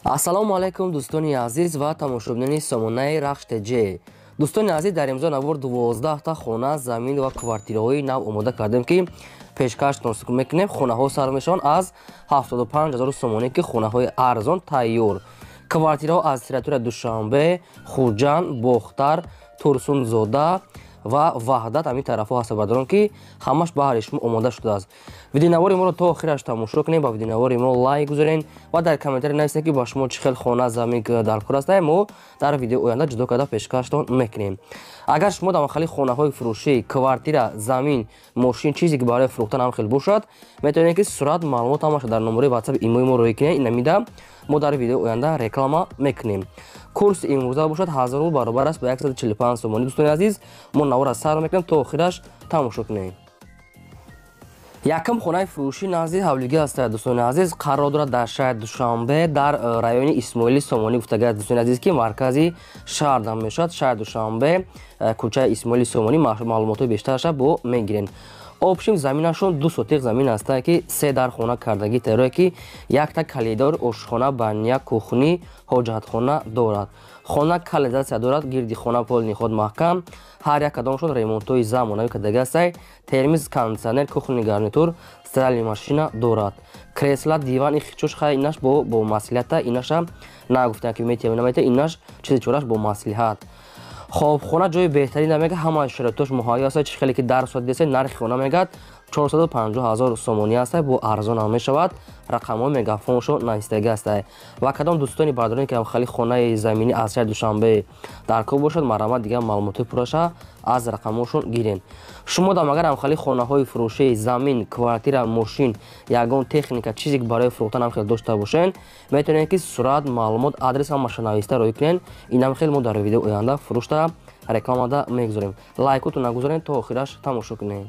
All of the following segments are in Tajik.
Ассалому алайкум, дӯстони азиз ва тамошобинони сомонаи Рахш ТЖ. Дӯстони азиз, дар имзо навор 12 та хона, замин ва квартираҳои нав омода кардем, ки пешкаш мекунем. Хонаҳо сар мешаванд аз 75 ҳазор сомонӣ, ки хонаҳои арзон тайёр. Квартираҳо аз территория Душанбе, Хуҷанд, Бохтар, Турсунзода ва Ваҳдат, ҳамин тарафҳо ҳаст, бародарон, ки ҳамаш баҳри шумо омода шудааст. Видеонавори моро то охираш тамошо кунед, ба видеонавори мо лайк гузоред ва дар комментарий нависед, ки ба шумо чӣ хел хона, замин даркор аст. Мо дар видеои оянда ҷудо карда пешкаштон мекунем. Агар шумо дар махали хонаҳои фурӯшӣ, квартира, замин, мошин, чизе ки барои фурӯхтан ҳам хел бошад, метавонед, ки сурат, маълумот ҳамаша дар номерои ватсап, имои мо рӯй кунед. Инамида мо дар видеои оянда реклама мекунем. Курси имрӯза бошад 1000 рубл, баробар аст ба 145 сомонӣ. Дӯстони азиз, мо навора сар мекунем, то охираш тамошо кунем. Якум хонаи фурӯшӣ назди ҳавлигӣ аст, дӯстони азиз, қарор дорад дар шаҳри Душанбе, дар райони Исмоили Сомонӣ гуфтага, дӯстони азиз, ки маркази шаҳр дам мешавад. Шаҳри Душанбе, кӯчаи Исмоили Сомонӣ. Маълумотҳои бештараша бо мегирем. Общим заминашон 2 сотиқ замин аст, ки се дар хона кардагӣ терое, ки якта калидор, ошхона, баня, кухни, ҳоҷатхона дорад. Хона канализатсия дорад, гирди хона полный ход маҳкам, ҳар як кадомшон ремонтҳои замонавӣ кардагӣ астай. Термиз, кондитсионер, кухонный гарнитур, стиральный машина дорад, кресла, диван, хичош. Хай, инаш бо маслиҳата, инаша нагуфтам, ки метиям, намета, инаш чизи чораш бо маслиҳат. Хоб, хона ҷои беҳтарин мега, ҳама шароитош муҳайё аст, чӣ хеле ки дар соат десе. Нархи хона мегӯяд 450 ҳазор сомонӣ аст, бо арзон ҳам мешавад. Рақамҳои мегафоншо навистагӣ аст. Ва кадом дӯстони бардороне ки хали хонаи заминӣ аз шаҳри Душанбе дар кор бошад, марҳамат, дигар маълумотҳои пурраша аз рақамҳошон гирен. Шумо дам агар ҳамхали хонаҳои фурӯшии, замин, квартира, мошин, ягон техника, чизе ки барои фурӯхтан ҳам хел дошта бошен, метавонед, ки сурат, маълумот, адрес ҳамаша нависта рӯй кунед. Инам хел мо дар видеои оянда фурӯшта рекламада мегузорем. Лайкотон нагузоред, то охираш тамошо кунед.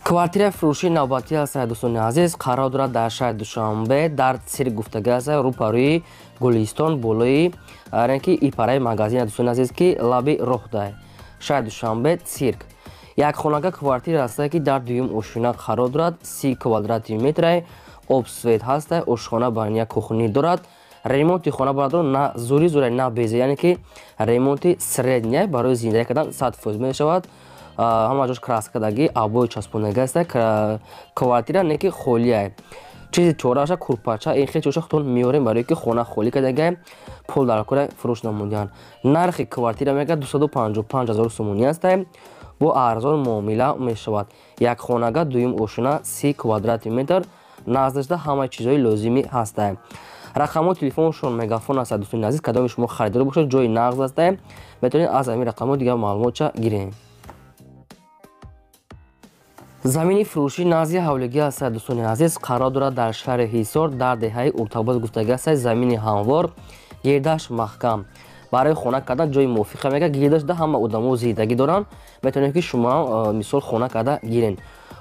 Квартираи фурӯшии навбатӣ аст, дӯстони азиз, қарор дорад дар шаҳри Душанбе, дар цирк гуфтагӣ аст, рӯпарӯи Гулистон, болои ки ипараи магазин, дӯстони азиз, ки лаби роҳ дай. Шаҳри Душанбе, цирк. Як хонага квартира аст, ки дар дуюм ошина қарор дорад, 30 квадрати метрай, об, свет ҳаста, ошхона, баня, кухни дорад. Ремонти хона, бародарон, на зури зура, на безе, яъне ки ремонти средняй, барои зиндагӣ кардан 100% мешавад. Ҳама ҷош краска кардагӣ, обои часпондагӣ аст. Квартира не ки холия, чизи чораша, курпача, ин хел чизоша худтон меорем, барое ки хона холӣ кардагай, пул дар кора фурӯш намудиҳанд. Нархи квартира мегӯяд 255 ҳазор сомонӣ аст, бо арзон муомила мешавад. Як хонага, дуюм ошина, 30 квадрати метр, наздашда ҳамаи чизҳои лозимӣ ҳаста. Рақамҳои телефоншон мегафон аст, дӯстони азиз. Кадоми шумо харидор бошед, ҷои нағз аст, метавонед аз ҳамин рақамҳо дигар маълумотша гирем. Замини фурӯшӣ назди ҳавлигӣ аст, дӯстони азиз, қарор дорад дар шаҳри Ҳисор, дар деҳаи Уртабоз гуфтагӣ аст. Замини ҳамвор, гирдаш маҳкам, барои хона кардан ҷои мувофиқа мега. Гирдашда ҳама одамо зиндагӣ доранд, метавонед, ки шумо мисол хона карда гирен.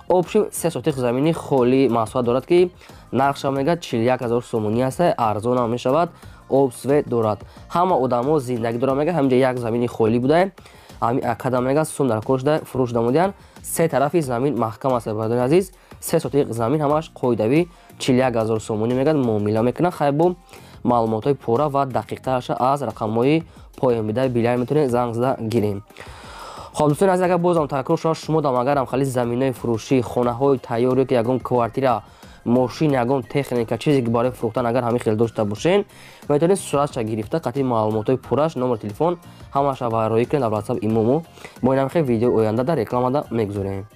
Общим 3 сотиқ замини холӣ масоҳат дорад, ки нархша мегӯяд 41 ҳазор сомонӣ аст, арзон ҳам мешавад. Об, свет дорад, ҳама одамо зиндагӣ доранд. Мега, ҳаминҷа як замини холӣ буда, ҳамин акада мега сум дар кор шуда фурӯш намудиҳанд. Се тарафи замин маҳкам аст, бародари азиз. 3 сотиқ замин, ҳамаш қоидавӣ, 41 ҳазор сомонӣ мегӯяд, муомила мекунад. Хай, бо маълумотҳои пурра ва дақиқтарша аз рақамҳои поёнбидаи билар метавонед занг зада гирем. Хоб, дӯстони азиз, агар бозам такрор шавад, шумо дам агарам хали заминои фурӯшӣ, хонаҳои тайёр ё ки ягон квартира, мошин, ягон техника, чизе ки барои фурӯхтан агар ҳамин хел дошта бошен, метавонед суратша гирифта, қатъи маълумотҳои пурраш, номер телефон ҳамаша ва роӣ кунед дар ватсап, имому. Мо инам хел видеои оянда дар рекламада мегузорем.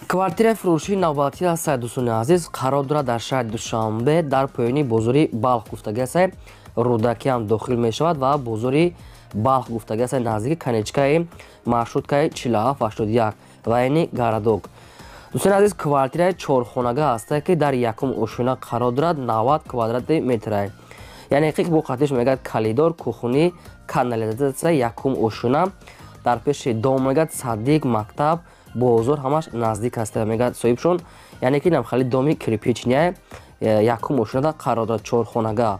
Квартираи фурӯшии навбатӣ аст, дӯстони азиз, қарор дорад дар шаҳри Душанбе, дар поёни бозори Балх гуфтагӣ аст, Рӯдакӣ ҳам дохил мешавад ва бозори Балх гуфтагӣ аст, наздики конечкаи маршруткаи 4781, военный городок. Дӯстони азиз, квартираи чорхонага ҳаста, ки дар якум ошёна қарор дорад, 90 квадрати метрай, яъне ки бо қатиш мегӯяд калидор, кухни, канализатсия, якум ошёна, дар пеши дом мегӯяд садик, мактаб, бозор ҳамаш наздик аст, мегӯяд соҳибшон. Яъне ки намхали доми кирпичный, якум ошёнада қарор дорад, чорхонага.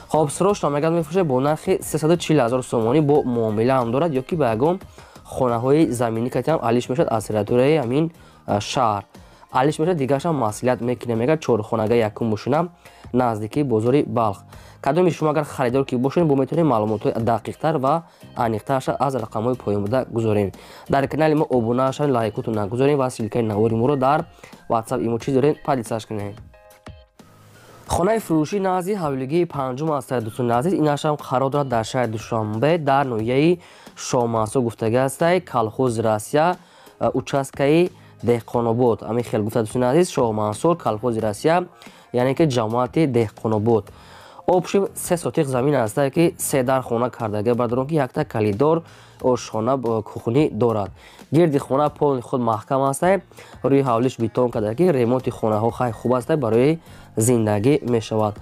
Хоб, срочно мегӯяд мефурӯшад бо нархи 340 ҳазор сомонӣ, бо муомила ҳам дорад, ё ки ба ягон хонаҳои заминӣ катиам алиш мешавад аз территорияи ҳамин шаҳр. Алиш мешавад, дигарашам маслиҳат мекунем. Мегӯяд чорхонага якум мошина наздикии бозори Балх. Кадоми шумо агар харидор ки бошед, бо метавонед маълумотҳои дақиқтар ва аниқтарша аз рақамҳои поён буда гузорем. Дар канали мо обуна шавед, лайкотон нагузорем ва ссылкаи навори моро дар WhatsApp имо чиз дорем, поделиться кунед. Хонаи фурӯшӣ назди ҳавлигии панҷум аст, дӯстони азиз. Инашам қарор дорад дар шаҳри Душанбе, дар ноҳияи Шоҳмансур гуфтагӣ ҳастай, колхози Россия, участкаи Деҳқонобод. Ҳамин хел гуфта, дӯстони азиз, Шоҳмансур, колхози Россия, яъне ки ҷамоати Деҳқонобод. Общем 3 сотих замин ҳастае, ки се дар хона кардага бардорон, ки якта калидор, ошхона, кухни дорад. Гирди хона полный худ маҳкам ҳастае, рӯи ҳавлиш бетон карда, ки ремонти хонаҳо хай хуб ҳастае, барои зиндагӣ мешавад.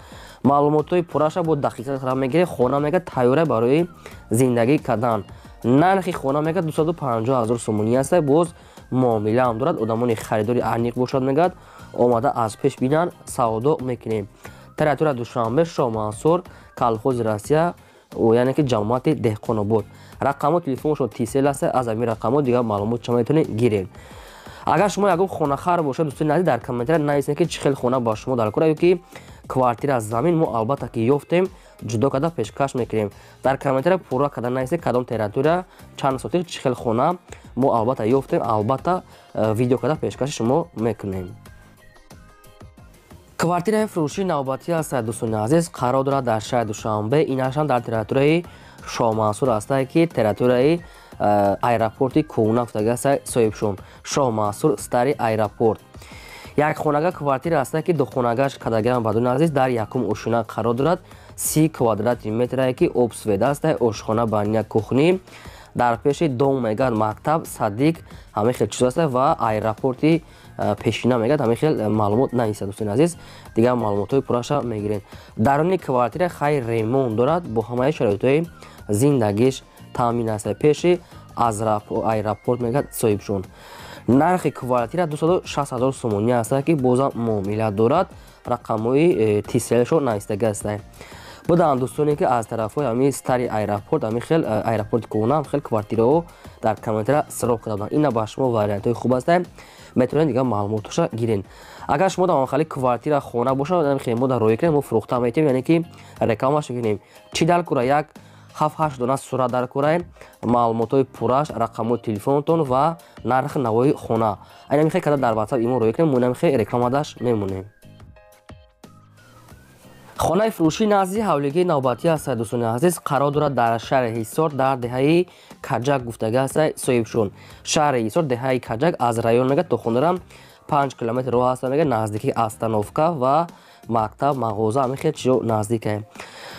Маълумотҳои пурраша бо дақиқтар мегиред. Хона мега тайёра барои зиндагӣ кардан. Нархи хона мега 250 000 сомонӣ ҳастае, боз муомила ҳам дорад. Одамони харидори аниқ бошад, мегӯяд, омада аз пеш бинанд, савдо мекунем. Территория Душанбе, Шоҳмансур, колхози Россия, яъне ки ҷамоати Деҳқонобод. Рақамҳо телефоншон Тисел аст, аз ҳамин рақамҳо дигар маълумот шумо метавонед гиред. Агар шумо ягон хонахар бошед, дӯстони азиз, дар комментария нависед, ки чӣ хел хона ба шумо дар кора ё ки квартира, замин, мо албатта ки ёфтем, ҷудо карда пешкаш мекунем. Дар комментария пурра карда нависед, кадом территория, чанд сотих, чӣ хел хона, мо албатта ёфтем, албатта видео карда пешкаши шумо мекунем. Квартираи фурӯшии навбатӣ аст, дӯстони азиз, қарор дорад дар шаҳри Душанбе, инашам дар территорияи Шоҳмансур ҳастае, ки территорияи аэропорти кӯҳна гуфтага аст, соҳибшон Шоҳмансур, старый аэропорт. Як хонага квартира ҳастае, ки духонагаш кадагаам, бардони азиз, дар якум ошина қарор дорад, 30 квадрати метрае, ки об, свет ҳастае, ошхона, баня, кухни, дар пеши дом мегӯяд мактаб, садик, ҳамин хел чиз аст ва аэропорти пешина мегӯяд, ҳамин хел маълумот нависад, дӯстони азиз, дигар маълумотҳои пурраша мегирем. Даруни квартира хайр ремонт дорад, бо ҳамаи шароитҳои зиндагиш таъмин аст. Пеши аз аэропорт мегӯяд соҳибшон. Нархи квартира 260 000 сомонӣ аст, ки бозам муомила дорад, рақамҳои Тиселшо навистагӣ аст. Буданд дӯстоне, ки аз тарафҳои ҳамин старый аэропорт, ҳамин хел аэропорти кӯҳна, ҳам хел квартираҳо дар комментария сироқ карда буданд. Ина ба шумо вариантҳои хуб аст, метавонед дигар маълумотҳоша гиред. Агар шумо дар он квартира, хона бошад, мо дар роя кунем, мо фурӯхта метавонем, яъне ки рекламаша кунем. Чӣ дар кура? Як 7-8 дона сурат дар кура, маълумотҳои пурраш, рақамҳои телефонтон ва нархи навои хона. Айна михе карда дар WhatsApp имо роя кунем, мо намихе рекламадаш мемонем. Хонаи фурӯшӣ назди ҳавлигии навбатӣ аст, дӯстони азиз, қарор дорад дар шаҳри Ҳисор, дар деҳаи Каҷак гуфтага аст, соҳибшон. Шаҳри Ҳисор, деҳаи Каҷак, аз район мегӯяд то хонара 5 километр роҳ аст, мегӯяд наздикии остановка ва мактаб, мағоза, ҳамин хел чизо наздикае.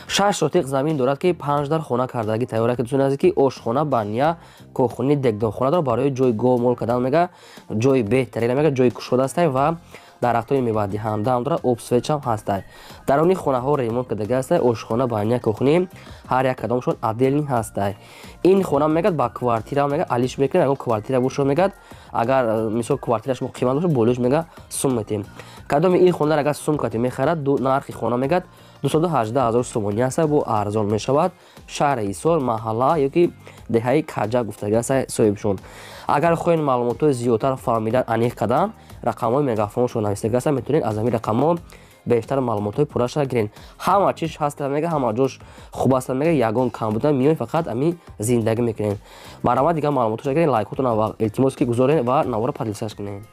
6 сотиқ замин дорад, ки 5 дар хона кардагӣ тайёр, ки дӯстони азиз, ки ошхона, баня, кохуни, дегдонхона дорад, барои ҷои гов мол кардан мегӯяд ҷои беҳтарина, мегӯяд ҷои кушода аст ва дарахтои мевадиҳанда ҳам дорад, об, свет ҳам ҳастай. Даруни хонаҳо ремонт кардагӣ ҳастай, ошхона, баня, кухни ҳар як кадомшон отдельный ҳастай. Ин хона мегӯяд ба квартира мегӯяд алиш мекунем, ягон квартира бошад, мегӯяд агар мисол квартира шумо қимат бошад, болош мегӯяд сум метем. Кадоми ин хонаро агар сум кати мехарад, нархи хона мегӯяд 218 000 сомонӣ аст, бо арзон мешавад. Шаҳри Ҳисор, маҳалла ё ки деҳаи Каҷак гуфтагӣ аст, соҳибшон. Агар хоҳед маълумотҳои зиёдтар фаҳмидан, аниқ кардан, рақамҳои мегафоншон навистагӣ аст, метавонед аз ҳамин рақамҳо бештар маълумотҳои пурраша гиред. Ҳама чиз ҳаст, мега ҳама ҷош хуб аст, мега ягон кам буда миён, фақат ҳамин зиндагӣ мекунем. Марҳамат, дигар маълумотҳоша гиред, лайкотон ва илтимос ки гузоред ва навора поделиться кунед.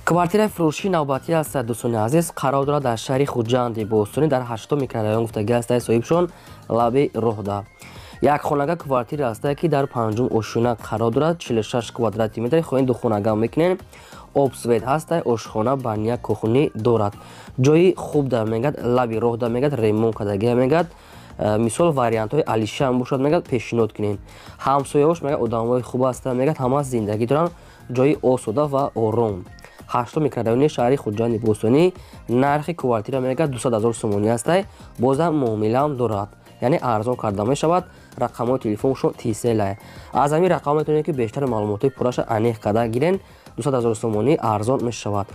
Квартираи фурӯшии навбатӣ аст, дӯстони азиз, қарор дорад дар шаҳри Хуҷанди бостонӣ, дар 8 микрорайон гуфтагӣ аст, соҳибшон, лаби роҳда. Як хонага квартира аст, ки дар панҷум ошёна қарор дорад, 46 квадрати метр, хоҳед духонага мекунем, об, свет ҳаст, ошхона, баня, кухни дорад. Ҷои хуб да мегӯяд, лаби роҳ да мегӯяд, ремонт кардагия мегӯяд, мисол вариантҳои алишаам бошад, мегӯяд пешниҳод кунем. Ҳамсояҳош мегӯяд одамҳои хуб ҳастанд, мегӯяд ҳама зиндагӣ доранд, ҷои осода ва ором. 8 микрорайони шаҳри Хуҷанди бостонӣ, нархи квартира мегӯяд 200 000 сомонӣ ҳастай, бозам муомилаам дорад, яъне арзон карда мешавад. Рақамҳои телефоншон Тиселае. Аз ҳамин рақам метавонед, ки бештар маълумотҳои пурраша аниқ карда гирен. 200 000 сомонӣ арзон мешавад.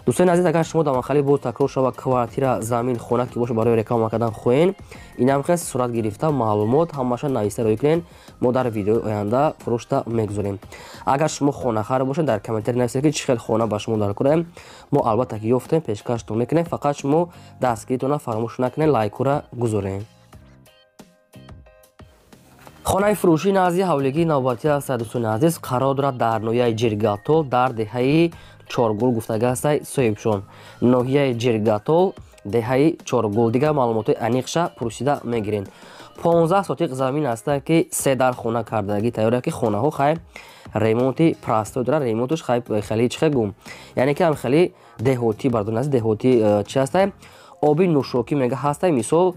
Дӯстони азиз, агар шумо дар махали боз такрор шава квартира, замин, хона ки боша барои реклама кардан хоҳен, инам хел сурат гирифта маълумот ҳамаша нависта рӯй кунен, мо дар видеои оянда фурӯшта мегузорем. Агар шумо хонахар бошед, дар комментарий нависед ки чӣ хел хона ба шумо дар кунем, мо албатта ки ёфтем, пешкаштон мекунем. Фақат шумо дастгиритона фаромӯш накунед, лайкура гузорем. Хонаи фурӯшӣ назди ҳавлигии навбатӣ аст, дӯстони азиз, қарор дорад дар ноҳияи Ҷиргатол, дар деҳаи Чоргул гуфтага ҳастай соҳибшон. Ноҳияи Ҷиргатол, деҳаи Чоргул. Дигар маълумотҳои аниқша пурсида мегирем. 15 сотиқ замин ҳаста ки се дар хона кардагӣ тайёр, ки хонаҳо хай ремонти простой дорад, ремонташ хай хеле чӣ гум, яъне ки ҳам хеле деҳотӣ бардон аст, деҳотӣ чи ҳастай, оби нӯшокӣ мега ҳастай, мисол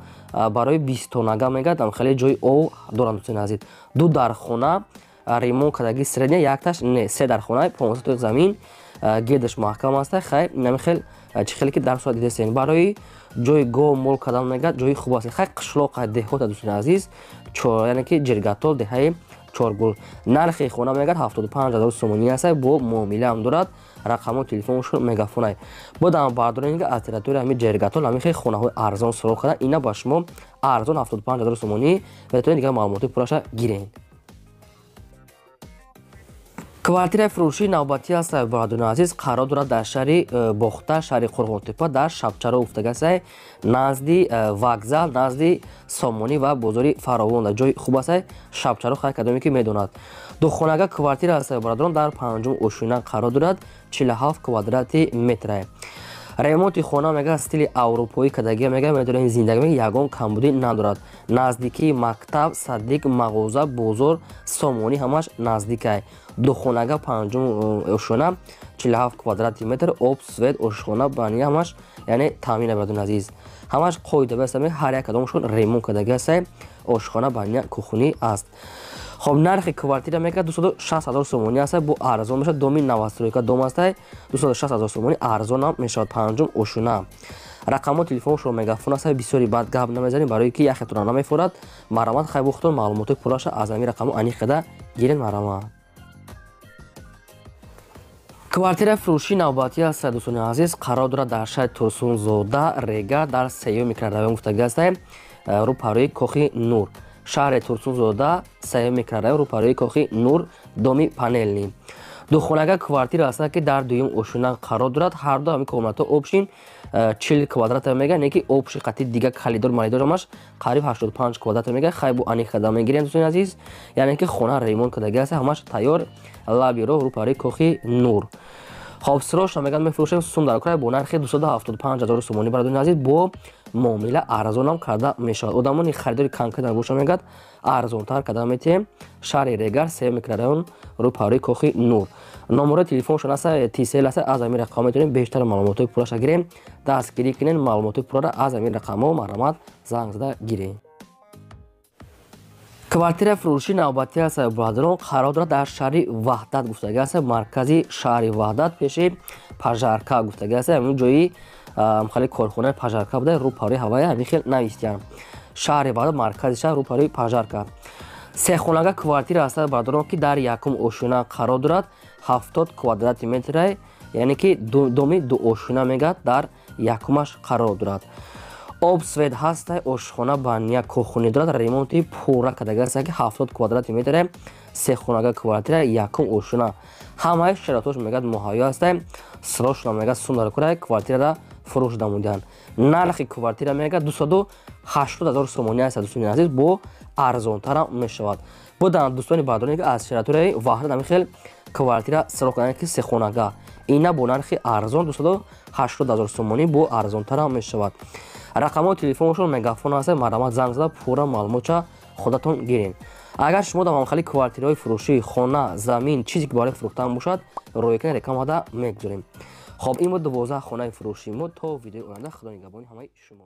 барои бистонага мегад ам хеле ҷои об доранд. Дӯстони азиз, ду дар хона ремонт кардаги средня, якташ не, се дар хона, 15 сотиқ замин, гирдаш маҳкам аста. Хай нами хел чӣ хеле ки дар сурат дидесен, барои ҷои гов мол кардан мегад ҷои хуб аст. Хай қишлоқ деҳот, дӯстони азиз, яъне ки Ҷиргатол, деҳаи Чоргул. Нархи хона мегад 75 000 сомонӣ аст, бо муомила ҳам дорад, рақамҳои телефоншон мегафонай. Бодам бардорем аз территорияи ҳамин Ҷиргатол ҳамин хел хонаҳои арзон суроғ кардан, ина ба шумо арзон 75 000 сомонӣ, метавонед дигар маълумоти пурраша гиред. Квартираи фурӯшии навбатӣ аст, бародарони азиз, қарор дорад дар шаҳри Бохта, шаҳри Қурғонтепа, дар Шабчаро гуфтагасай, назди вокзал, назди Сомонӣ ва бозори Фаровон. Ҷои хуб аст Шабчаро, хай кадоме ки медонад. Духонага квартира аст, бародарон, дар панҷум ошина қарор дорад, 47 квадрати метра. Ремонти хона мега стили аврупоӣ кадагия мега, медонем зиндагӣ мега ягон камбудӣ надорад. Наздикии мактаб, садик, мағоза, бозор, Сомонӣ ҳамаш наздикай. Духонага панҷум ошхона, 47 квадрати метр, об, свет, ошхона, бания ҳамаш яъне таъмин, бародарони азиз. Ҳамаш қоида аст, ҳар як кадомашон ремонт кадаги аст, ошхона, бания, кухонӣ аст. Хоб, нархи квартира мега 260 000 сомонӣ аст, бо арзон мешавад, доми новостройка дом аст, 260 000 сомонӣ арзонам мешавад, панҷум ошуна. Рақамҳои телефоншон мегафон аст, бисёри бад гап намезанем, барои ки яхетона намефорад. Марҳамат, хай бухтон маълумотҳои пурраша аз ҳамин рақамҳо аниқ карда гиред, марҳамат. Квартираи фурӯшии навбатӣ аст, дӯстони азиз, қарор дорад дар шаҳри Турсунзода, Рега, дар сеюм микрорайон гуфтагӣ аст, рӯпарӯи Кохи Нур. Шаҳри Турсунзода, сеюм микрорайон, рӯпарӯи Кохи Нур, доми панелни. Духонага квартира аст ки дар дуюм ошина қарор дорад, ҳар ду ҳамин комнатҳо общин 40 квадрат мега, не ки общи қати дига калидор малидор ҳамаш қариб 85 квадрат мега, хай бо аниқ карда мегирем, дӯстони азиз. Яъне ки хона ремонт кардаги аст, ҳамаш тайёр, лаби роҳ, рӯпарӯи Кохи Нур. Хоб, срочно меган мефурӯшем, сум дар край бо нархи 275 000 сомонӣ, бародарони азиз, бо муомила арзонам карда мешавад. Одамони харидори конкретно боша мегад арзонтар карда метиҳем. Шаҳри Регар, сеюм микрорайон, рӯпарӯи Кохи Нур. Номерои телефоншон аст, Тисел аст, аз ҳамин рақамҳо метавонем бештар маълумотҳои пурраша гирем. Дастгирӣ кунед, маълумотҳои пуррара аз ҳамин рақамҳо марҳамат занг зада гирем. Квартираи фурӯшии навбатӣ аст, бародарон, қарор дорад дар шаҳри Ваҳдат гуфтагӣ аст, маркази шаҳри Ваҳдат, пеши пожарка гуфтагӣ аст, ҳамин ҷои хеле корхонаи пожарка буда, рӯпарӯи ҳавая ҳамин хел навистиям. Шаҳри Ваҳдат, маркази шаҳр, рӯпарӯи пожарка. Сехонага квартира аст, бародарон, ки дар якум ошина қарор дорад, 70 квадрати метра, яъне ки доми ду ошина мегад дар якумаш қарор дорад. Об, свет ҳаст, ошхона, бания, кухонӣ дорад, ремонти пурра кардаги аст ки 70 квадрати метра, сехонага квартира, якум ошина. Ҳамаи шароитҳош мегад муҳайё аст, срочно мегад сум дар кора квартирара фурӯш намудиҳанд. Нархи квартира мегад 280 000 сомонӣ аст, дӯстони азиз, бо арзонтарам мешавад. Бодан дӯстони бардорон ки аз шароитҳои Ваҳдат ҳамин хел квартира сироқ карданд ки сехонага, ина бо нархи арзон 280 000 сомонӣ бо арзонтарам мешавад. Рақамҳои телефоншон мегафон аст, марҳамат занг зада пурра маълумотша худатон гиред. Агар шумо дар мамхали квартираҳои фурӯшӣ, хона, замин, чизе ки барои фурӯхтан бошад, ройкани реклама мегузорем. Хоб, ин буд 12 хонаи фурӯшии мо. То видеои оянда, Худо нигаҳбони ҳамаи шумо.